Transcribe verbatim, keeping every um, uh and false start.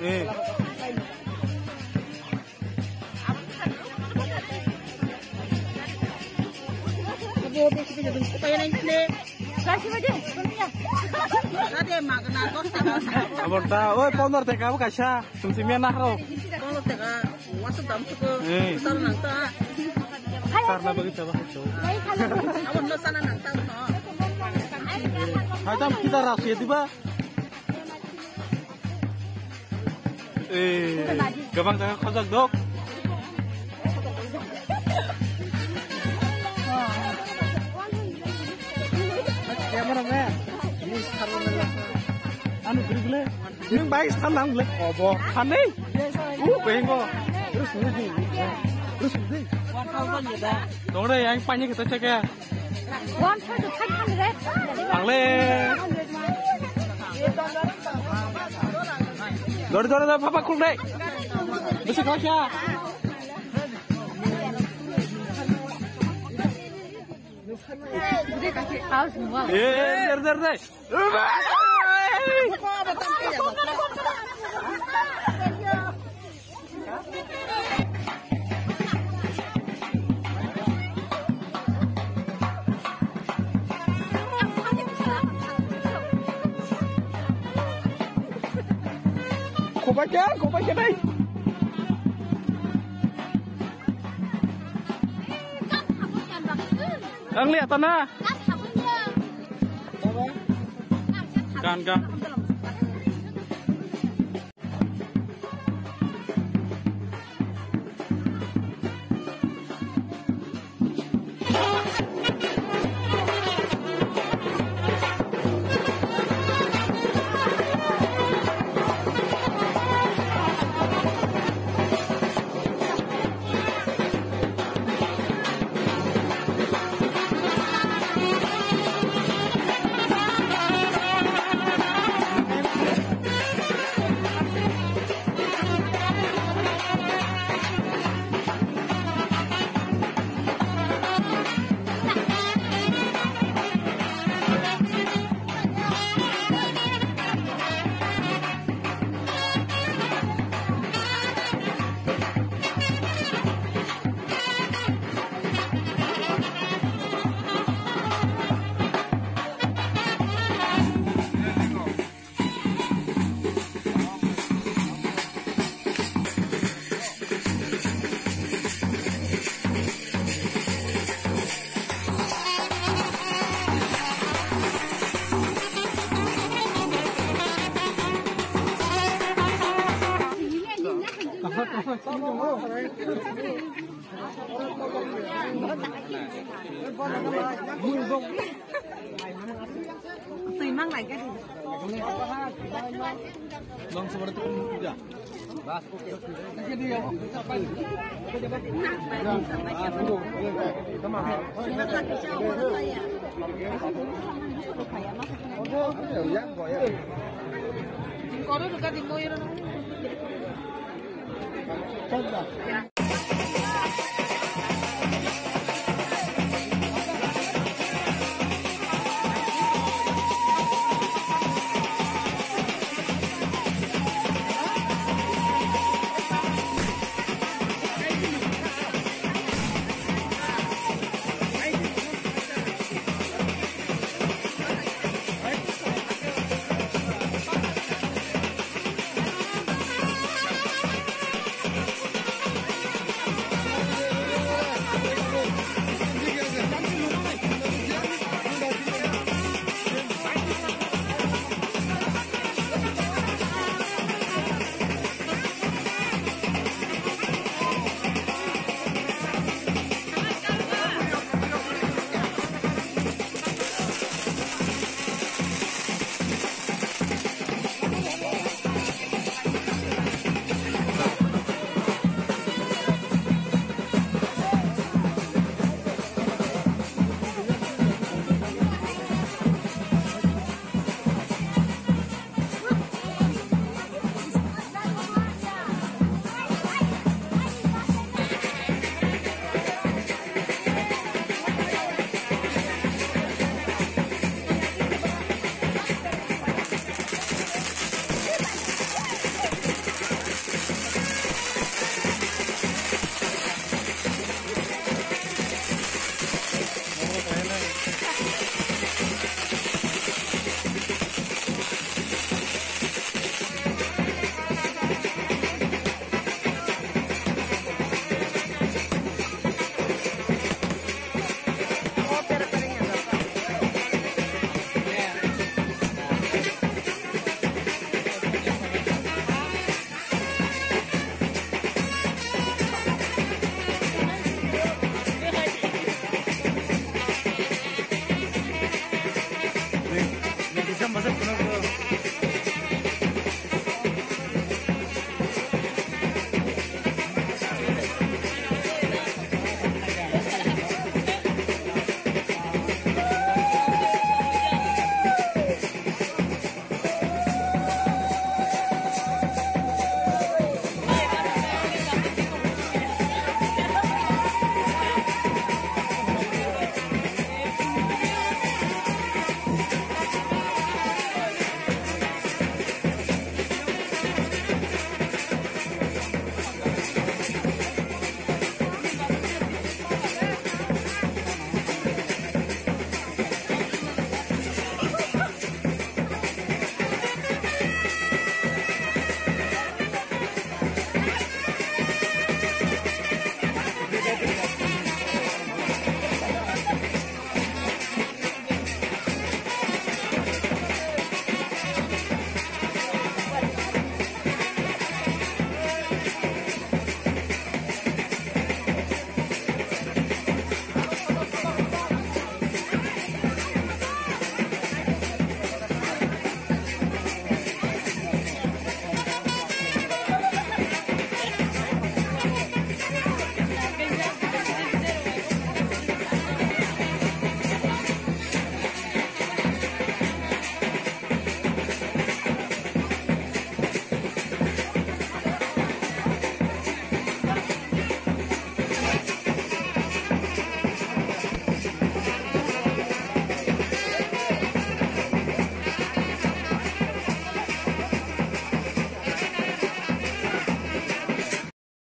Eh. Abor ta, oi, pondor teka bo kaisa, sumsi miya nahrok. Pondor teka, wasu dam tuku, eh. Sar nang ta. Sar na bagwi chaba hai chau. Abor no sana nang ta no. Hai tam kita ras ya diba. Eh, gabang jaga khojak dok. Camera man. Ini sekarang anu beri gule. Ini baik sekarang gule. Obo. Aneh. Uh, bengo. Terus ini. Terus ini. Dong deh, yang panjang kita cek ya. One thousand five hundred. Ang le. Dori, dori, dori, papa, khul deh. Bisi kau siya. House ni wall. Eh, dori, dori, dori. Kopai khe, kopai khe dai. Ang liya tana. Gan, gan.